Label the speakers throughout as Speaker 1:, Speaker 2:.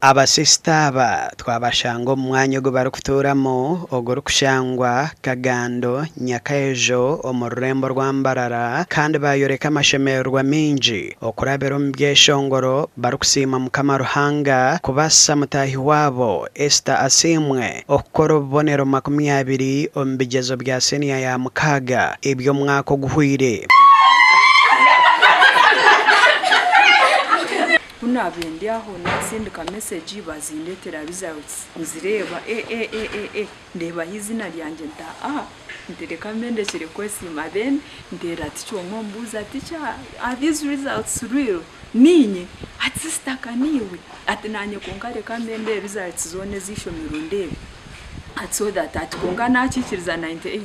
Speaker 1: Abasisita aba twabashanga omu mwanya ogu barikutuuramu ogurikushangwa Kagando, Nyakaejo omu rurembo rwa Mbarara kandi baayoreka amashemererwa maingi okurabira omu byeshongoro barikusiima Mukama Ruhanga kubaasisa mutaahi waabo Esther Asiimwe okukora obubonero 20 omu bigyezo bya siniya ya mukaaga eby'omwaka oguhweire.
Speaker 2: Ku naabaire ndi aho naasindika mesegi bazindeetera results nzireeba eh eh eh eh eh ndeebaho eiziina ryangye nti aa nti reka mbe ndekire kwesiima then nteera teacher omwe mbuuza teacher are these results real? Niinye? Ati sister ka niiwe? Ati naanye kwonka reka mbe ndeebe results zoona ez'eishomero ndeebe ati so that ati kwonka nakiikiriza 98%.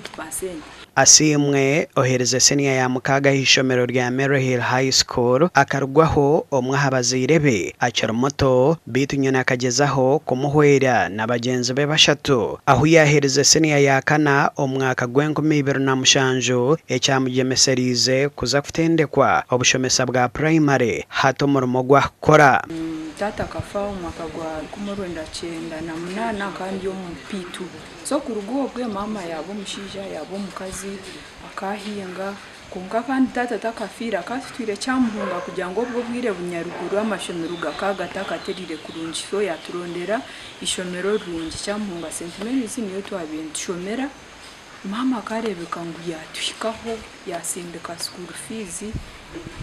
Speaker 1: Asiimwe, oheerize siniya ya mukaaga aha ishomero rya Maryhill High School, akarugwaho omwe aha bazaire be akiri muto beitu nyina akagyezaho kumuhwera na bagyenzi be bashatu ahu yaaheerize siniya ya kana omu mwaka gw'enkumi ibiri na mushanju ekyamugyemesereize kuza kutendekwa obushomesa bwa purayimare hati omurimo ogu arikukora.
Speaker 2: Taata akafa omu mwaka gwa 1998 nkaba ndi omu P2. So kuruga obwe maama yaaba omushaija yaaba omukazi akahinga kwonka kandi taata takafiire akatutwire kyamuhunga kugira ngu obwo obwire bunyaruguru amashomero gakaba gatakatereire kurungi so yaturondera ishomero rirungi kyamuhunga St Mary's niyo twabaire nitushomera. Maama akareebeka ngu yaatuhikaho yaasindika school fees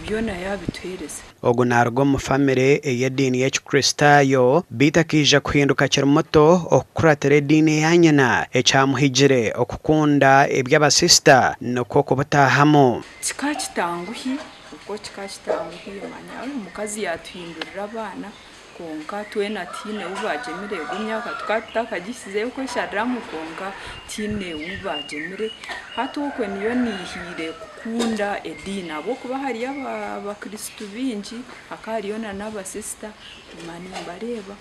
Speaker 2: byona yaabituheereza.
Speaker 1: Ogu naaruga omu famire ey'ediini y'Ekikristaayo, beitu akaija kuhinduka akiri muto okukuratira ediini eya nyina, ekyamuhigire okukunda eby'abasisita nikwo kubutaahamu.
Speaker 2: Kikaba kitanguhi, okwo kikaba kitanguhi manya omukazi yaatuhindurira abaana Kwonka twena tihaine ou baagyemire, egwo emyaka tukaba tutakagihisizeyo kweshariramu kwonka tihaine ou baagyemire. Hati okwe niyo naihiire kukunda ediini ahabw'okuba hariyo abakristo baingi hakaba hariyo na n'abasisita nguma nimbareeba.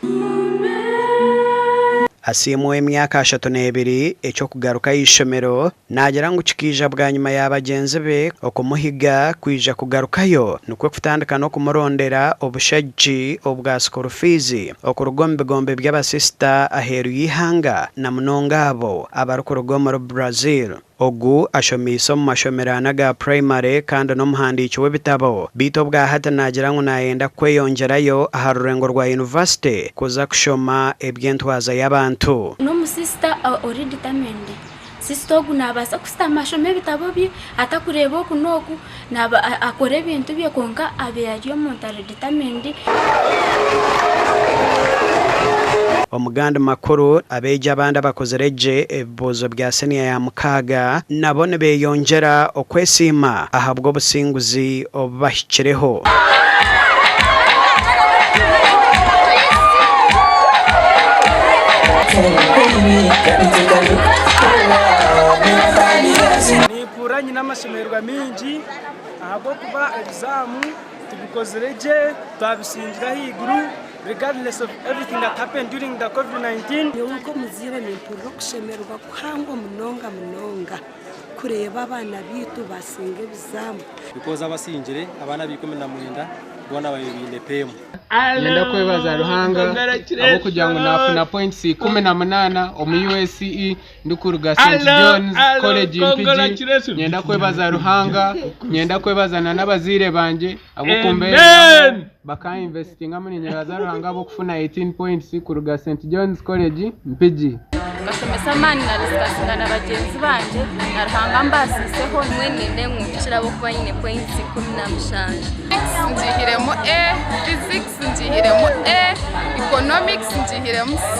Speaker 1: Asiimwe ow'emyaka 32 eky'okugaruka aha ishomero Naagira ngu kikaija bwanyima ya bagyenzi be okumuhiga kwija kugarukayo nikwo kutandika n'okumurondera obushagiki obwa school fees okuruga omu bigombe by'abasisita aheeru y'eihanga na munonga abo abarikuruga omuri Brazil. Ogu ashomiise omu mashomero ana ga purayimare kandi n'omuhandiiki w'ebitabo beitu obwahati naagira ngu naayenda kweyongyerayo aha rurengo rwa yunivasite kuza kushoma eby'entwaza y'abantu.
Speaker 3: N'omusisita ori determined. Sisita ogu naabaasa kushutama ashome ebitabo bye atakureeba oku n'oku, naaba akora ebintu bye kwonka abe ari omuntu ari determined.
Speaker 1: Omu gandi makuru, abeegi abandi abakozire gye ebibuuzo bya siniya ya mukaaga nabo nibeyongyera okwesiima ahabw'obusinguzi obu bahikireho.
Speaker 4: Nimpurira nyine amashemererwa maingi ahabw'okuba ebizaamu tubikozire gye twabisingira ahaiguru regardless of everything that happened during the COVID-19.
Speaker 5: Nyowe nk'omuzaire nimpurira okushemererwa kuhango munonga munonga kureeba abaana baitu baasinga ebizaamu.
Speaker 6: Because abasingire abaana aba 19 boona babaire baine pemu.
Speaker 7: Niinyenda kwebaza Ruhanga ahabw'okugira ngu naafuna points 18 omu UACE ndikuruga St John's College Mpigi. Niinyenda kwebaza Ruhanga, niinyenda kwebaza n'abazaire bangye ahabw'okumbeeraho bakainvesitingamu. Niinyebaza Ruhanga ahabw'okufuna 18 points kuruga St John's College Mpigi.
Speaker 8: Nkashomesa amaani na na bagyenzi bangye na Ruhanga ambaasiiseho.
Speaker 9: Mbwenu nindeba ngu mpikire ahabw'okuba nyine points 17.
Speaker 8: Physics ngihiremu A, Physics ngihiremu A, Economics ngihiremu C.